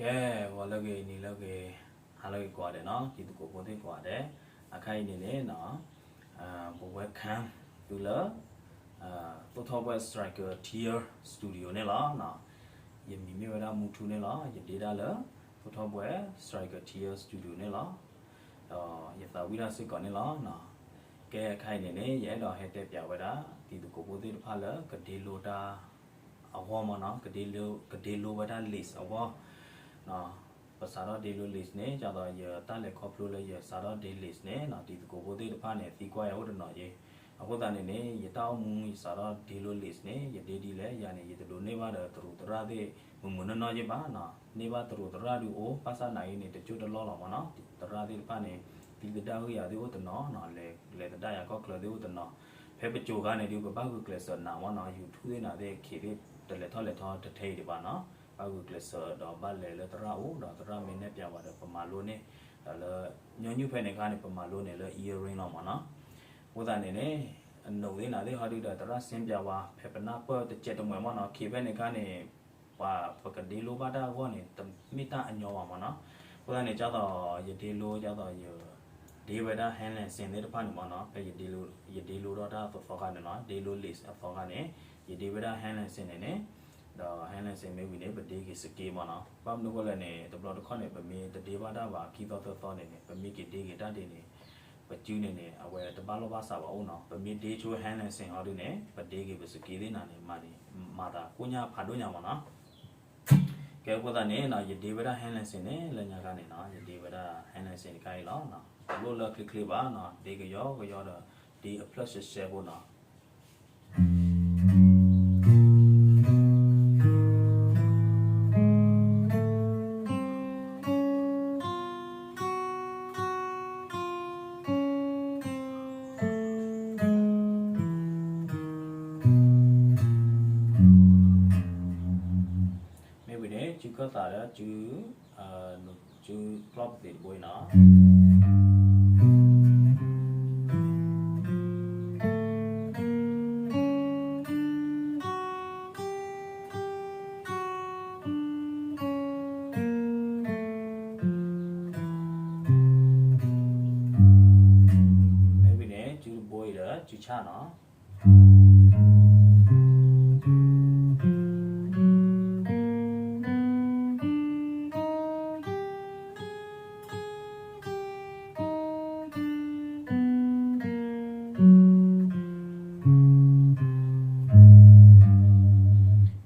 ကဲ, ဂီၤလၢအဂ့ၤ, နံၤလၢအဂ့ၤ, ဟါလၢအဂ့ၤကိးဂၤဒဲးနီၤ, တံၤသကိးဖိသ့ၣ်ကိးဂၤဒဲး, အခါအံၤန့ၣ်န့ၣ်နီၤ, ပဝဲ welcome သုလၢ သိၣ်ထီၣ်ဘှဲၣ် Striker Tear Studio န့ၣ်လီၤ. ယမံၤမ့ၢ်ဝဲဒၣ်မူထူန့ၣ်လီၤ. ယဒ့ဒၣ်လၢ သိၣ်ထီၣ်ဘှဲၣ် Striker Tear Studio န့ၣ်လီၤ. ဒီးယသးဝံၣ်တၢ်စ့ၢ်ကီးန့ၣ်လီၤ. ကဲ, အခါအံၤန့ၣ်န့ၣ် ယအဲၣ်ဒိးဟဲတဲပၠးဝဲဒၣ် တံၤသကိးဖိသ့ၣ်တဖၣ်လၢကဒ့လိတၢ်အဂီၢ်မ့ၢ်နီၤ, ကဒ့လိဝဲဒၣ် list အဂီၢ် ပစးထီၣ်ဒ့လိ list န့ၣ် ဒ်သိးယတၢ်လဲၤခီဖျိလၢယစးထီၣ်ဒ့ list န့ၣ်နီၤ, တံၤသကိးဖိသ့ၣ်တဖၣ်န့ၣ် သံကွၢ်ယၤအိၣ်တနီၤယ့ၢ်. အဃိသတးန့ၣ်န့ၣ် ယတၢ်အိၣ်မူ ယစးထီၣ်ဒ့လိ list န့ၣ် ယဒ့ဒ်လဲၣ်, ယၤန့ၣ် ယတဒိးန့ၢ်ဘၣ်ဒီးသရူးသရၣ်သ့ၣ် မုၢ်မုၢ်နီၢ်နီၢ်ယ့ၢ်ဘၣ်နီၤ. န့ၢ်ဘၣ်သရူးသရၣ်ဒုးအိၣ်, ဘၣ်ဆၣ်သနာ်က့န့ၣ် တကၠိၢ်တလီၢ်လီၤမ့ၢ်နီၤ. သရၣ်သ့ၣ်တဖၣ်န့ၣ် သံသဒၣ်ဂ့ၢ်ယၤသ့ၣ်အိၣ်တနီၤနီၤ, လဲၤသဒၣ်ယၤကီၢ်ချၢသ့ၣ်အိၣ်တနီၤ. ဖဲပကိၤခါန့ၣ်ဒုး ပဘၣ်ဂုာ်ကျဲးစၢးနးမ့ၢ်နီၤ, YouTube သ့ၣ်နၤသ့ၣ် ခ့သ့ၣ်တလဲၤထီၣ်လဲၤထီတထဲအံၤဒံးဘၣ်နီၤ. ဘၣ်ဂုာ်ကျဲးစၢးဒီးဘၣ်လဲၤလၢသရၣ်အိၣ်ဒီးသရၣ်မ့ၢ်နဲၣ်ပၠးဝဲဒီး ပမၤလိန့ၢ် ဒီးလၢ ညီနုၢ်ဖဲန့ၣ်အခါန့ၣ် ပမၤလိန့ၢ်လၢ earring လီၤမ့ၢ်နီၤ. အဃိသတးန့ၣ်န့ၣ် အနိးသ့ၣ်နၤသ့ၣ်ဟီဒုးဒီးသရၣ်စ့ၣ်ပၠးဝဲ ဖဲပနၢ်ပၢၢ်တစဲးတမှဲးမ့ၢ်နီၤ, ခ့ဖဲန့ၣ်အခါန့ၣ် ပှၤပကဒ့လိဘၣ်တၢ်အဂီၢ်န့ၣ် တမ့ၢ်တၢ်အညီဘၣ်မ့ၢ်နီၤ. အဃိသတးန့ၣ် ဒ်သိးယဒ့လိ ဒ်သိးယ ဒ့ဝဲဒၣ် hand lesson သ့ၣ်တဖၣ်န့ၣ်မ့ၢ်နီၤ, ဖဲယဒ့လိ ယဒ့လိထီၣ်တၢ်အသီခါန့ၣ်နီၤ, ဒ့လိ list အသီခါန့ၣ် ယဒ့ဝဲဒၣ် hand lesson န့ၣ်န့ၣ်, ဒီး hand lesson မ့ၢ်ဝံၤန့ၣ် ပဒ့က့ၤစက့မ့ၢ်နီၤ. ဘၣ်မနုၤအဃိလဲၣ်န့ၣ် တဘျီတခီၣ်န့ၣ် ပမ့ၢ်တဒ့ဘၣ်တၢ်ဘၣ် ခံသီသၢသီန့ၣ်န့ၣ် ပမ့ၢ်က့ၤဒ့က့ၤတၢ်ဒ့န့ၣ် ပစုန့ၣ်န့ၣ် အဝဲတဘၣ်လီၢ်ဘၣ်စးဘၣ်အိၣ်နီၤ. ပမ့ၢ်ဒ့ဆိ hand lesson ဟီဒုးန့ၣ် ပဒ့က့ၤပစက့သ့ၣ်နၤန့ၣ် မၤန့ၣ် မၤသးကိၣ်ညါဖးဒိၣ်ညါမ့ၢ်နီၤ. ကဲ အဃိသတးန့ၣ်နီၤ ယဒ့ဝဲဒၣ် hand lesson န့ၣ် လၢညါခါန့ၣ်နီၤ ယဒ့ဝဲဒၣ် hand lesson တခါအံၤလီၤ. တလိၣ်လၢချ့ချ့ဘၣ်နီၤ, ဒ့ကယီကယီဒီး ဒ့အဖျၢၣ်ရှဲရှဲဖိနီၤ. မ့ၢ်ဝံၤန့ၣ် စုခၢၣ်သးဒီး စု စုကျီၢ်ပသံးတဘိအံၤနီၤ. မ့ၢ်ဝံၤန့ၣ် စုတဘိအံၤဒီး စုဆၣ်နီၤ.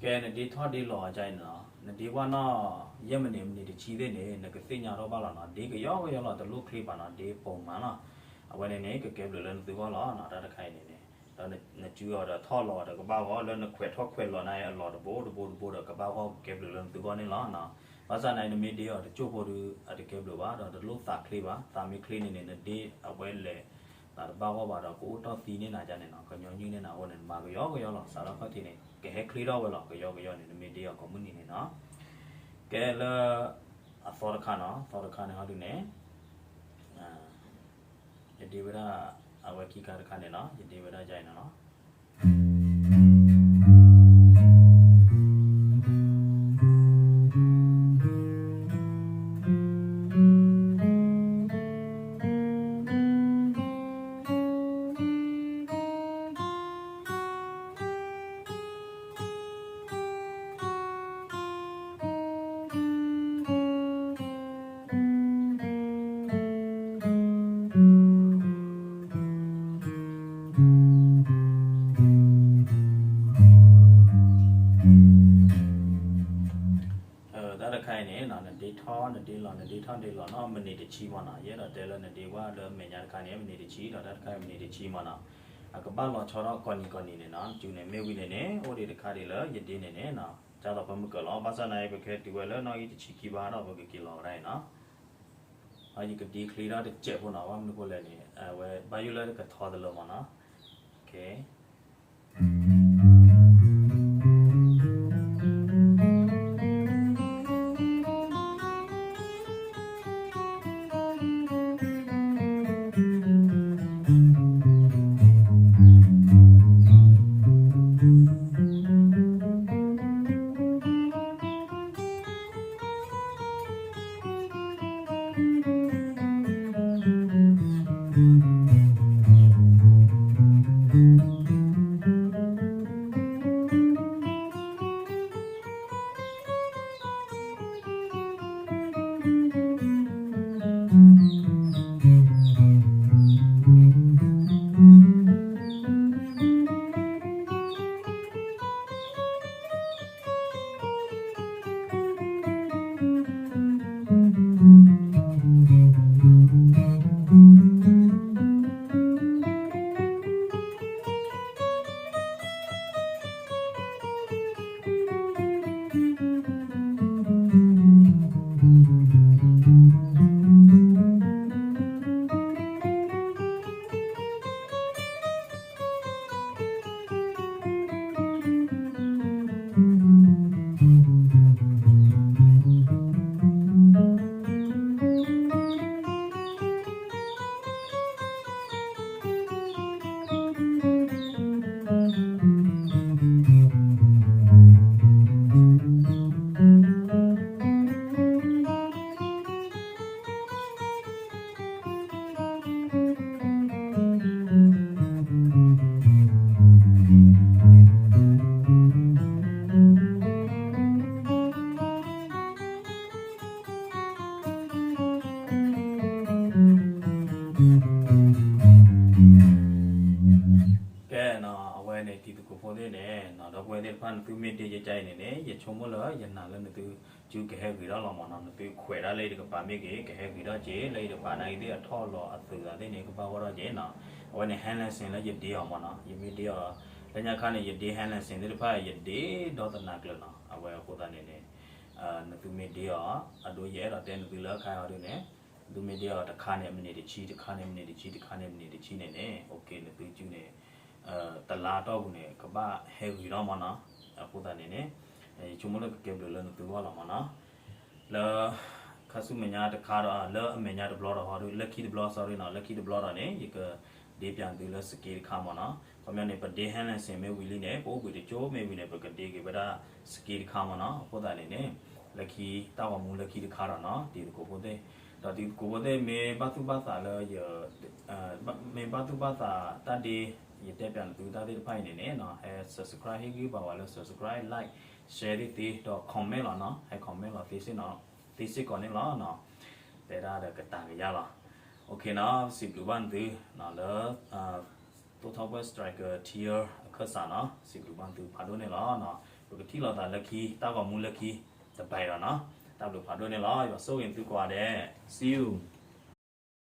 ကဲ နဒ့ထီၣ်ဒ့လီၤအီၤဒ်အံၤန့ၣ်လီၤ. နဒ့ဝဲနီၢ် ယဲၢ်မံးနံး မံးနံးတဆံသ့ၣ်န့ၣ် နကသ့ၣ်ညါထီၣ်ဘၣ်လီၤနီၤ. ဒ့ကယီကယီလီၤ တလိၣ်ချ့ဘၣ်နီၤ, ဒ့ပိာ်မၤလီၤ. အဝဲန့ၣ်န့ၣ် ကကဲဘျုးလၢနသုဂီၢ်လီၤနီၤ, တၢ်တခါအံၤန့ၣ်န့ၣ်. ဒီးနစုအီၤဒီးထီၣ်လီၤအီၤဒီး ကဘၣ်ဂီၢ်လၢနခွဲးထီၣ်ခွဲးလီၤန့ၣ် အလီၢ်တဘိတဘိတဘိဒီး ကဘၣ်ဂီၢ်ကကဲဘျုးလၢနသုဂီၢ်န့ၣ်လီၤနီၤ. ဘၣ်ဆၣ်န့ၣ် နမ့ၢ်ဒ့အီၤတကၠိၢ်ဖိဒုး အတကဲဘျုးဘၣ်, ဒီးတလိၣ်သးချ့ဘၣ်. သးမ့ၢ်ချ့န့ၣ်န့ၣ် နဒ့အဝဲလဲၤ သးတဘၣ်ဂီၢ်ဘၣ်ဒီး ကအိၣ်တီၢ်သံန့ၢ်နၤဒ်န့ၣ်နီၤ, ကညီနုၢ်န့ၢ်နၤအဃိန့ၣ် နမၤကယီကယီလီၤ. စးထီၣ်ခီၣ်ထံးန့ၣ် ကဟဲချ့ထီၣ်ဝဲလီၤ, ကယီကယီန့ၣ် နမ့ၢ်ဒ့အီၤကိးမုၢ်နံၤန့ၣ်နီၤ. ကဲလၢ အသီတခါနီၤ, အသီတခါန့ၣ်ဟီဒုးန့ၣ် ယဒ့ဝဲဒၣ် အဝဲခံခါတခါန့ၣ်နီၤ, ယဒ့ဝဲဒၣ်ဒ်အံၤန့ၣ်လီၤ.တၢ်တခါအံၤန့ၣ် နဒ့ထီၣ်နဒ့လီၤ နဒ့ထီၣ်နဒ့လီၤနီၤ, မံးနံးတဆံမ့ၢ်နီၤ. ယအဲၣ်ဒိးတဲလၢနဒ့ဝဲလၢ မဲာ်ညါတခါန့ၣ် မံးနံးတဆံ ဒီးတၢ်တခါအံၤမံးနံးတဆံမ့ၢ်နီၤ. အကဘၣ်လီၤဆီထီၣ်ကိးနံၤကိးနံၤန့ၣ်နီၤ, စုန့ၣ် မ့ၢ်ဝံၤန့ၣ်န့ၣ် အိၣ်ဒံးတခါဒံးလၢယဒ့န့ၣ်န့ၣ်နီၤ, ဒ်သိးပမုၢ်ကၢၤလီၤ. ဘၣ်ဆၣ်သနာ်က့ ပကဟဲတုၤဝဲလၢနီၣ်ဂံၢ်တဆံခံဘၣ်ဒီး ပကက့ၤလီၤဝဲဒၣ်အံၤနီၤ. ယကဒ့ချ့ထီၣ်တစဲးဖိနီၤ, ဘၣ်မနုၤအဃိလဲၣ်န့ၣ် အဝဲဘၣ်ယိၣ်လၢကထီတလၢမ့ၢ်နီၤ. ဒီပုၢ်ဝဲၢ်သ့ၣ်တဖၣ် နသုမ့ၢ်ဒ့ကကါအံၤန့ၣ်န့ၣ် ယဆိကမိၣ်လၢယနာ်လၢနသုစုကဟဲဂ့ၤထီၣ်လီၤမၢ်နီၤ. နသုခွဲးဒၣ်လၢယတကပၤမ့ၢ်ဂ့ၤ ကဟဲဂ့ၤထီၣ်က့ၤ လၢယတကပၤနာ်က့ၤသ့ၣ်အထီၣ်လီၤအသုးသးသ့ၣ်န့ၣ် ကဘၣ်ဂီၢ်ထီၣ်က့ၤနီၤ. အဝဲန့ၣ် hand cleansing လၢယဒ့အီၤမၢ်နီၤ. ယမ့ၢ်ဒ့အီၤ လၢညါခါန့ၣ် ယဒ့ hand cleansing သ့ၣ်တဖၣ် ယဒ့ဒီသနာ်ကျၢၤနီၤ. အဝဲအဃိသတးန့ၣ်န့ၣ် နသုမ့ၢ်ဒ့အီၤ အဒိယအဲၣ်ဒိးတဲနသုလၢခါအံၤဒ်န့ၣ် နသုမ့ၢ်ဒ့အီၤတခါန့ၣ် မံးနံးတဆံ တခါန့ၣ် မံးနံးတဆံ တခါန့ၣ် မံးနံးတဆံန့ၣ်န့ၣ် okay နသုစုန့ၣ် တလါတီၢ်ပူၤန့ၣ် ကဘၣ်ဟဲဂ့ၤထီၣ်မၢ်နီၤ. အဃိသတးန့ၣ်န့ၣ် ယဆိကမိၣ်လၢကကဲဘျုးလၢနသုဂီၢ်လီၤမၢ်နီၤ. လၢ ခါဆူမဲာ်ညါတခါဒီး လၢအမဲာ်ညါတဘျီဒီးဟီဒ် လၢခံတဘျီ sorry နီၤ, လၢခံတဘျီဒီးန့ၣ် ယကဒ့ပၠးနသုလၢ skin တခါမၢ်နီၤ. ခီပညီန့ၣ် ပဒ့ hand cleansing မ့ၢ်ဝံၤလံန့ၣ် ပအိၣ်ဘှံးတကၠိၢ်မ့ၢ်ဝံၤန့ၣ် ပကဒ့က့ၤဝဲဒၣ် skin တခါမၢ်နီၤ. အဃိသတးန့ၣ်န့ၣ် လၢခံ တၢ်ဂီၤမူလၢခံတခါဒီးနီၤ တံၤသကိးဖိသ့ၣ်, ဒီးတံၤသကိးဖိသ့ၣ်မ့ၢ်ဘၣ်သူၣ်ဘၣ်သးလၢယ မ့ၢ်ဘၣ်သူၣ်ဘၣ်သးတၢ်ဒ့ ယတဲပၠးနသုတၢ်သ့ၣ်တဖၣ်အံၤန့ၣ်န့ၣ် ဟဲ subscribe ဟ့ၣ်ဂံၢ်ဘၣ်ဝဲလၢ subscribe, like, share သ့ၣ်သ့ ဒီး comment လီၤနီၤ, ဟဲ comment လီၤသ့စ့ၢ်နီၤ, သ့စ့ၢ်ကီးန့ၣ်လီၤနီၤ. တဲဒၣ်ဒီးကတၢၢ်ကယၤလီၤ. Okay နီၤ, စံးဘျုးဘၣ်နသု လၢ တိၢ်ထီၣ်ပှဲၢ် striker tier အခၢၣ်စးနီၤ, စံးဘျုးဘၣ်နသုဖးဒိၣ်န့ၣ်လီၤ. ပကထံၣ်လိာ်သးလၢခံ တၢ်ဂီၤမူလၢခံ တဘျီဒီးနီၤ, တၢ်ဘျုးဖးဒိၣ်န့ၣ်လီၤ. ယွၤဆိၣ်ဂ့ၤနသုကိးဂၤဒဲး, see you.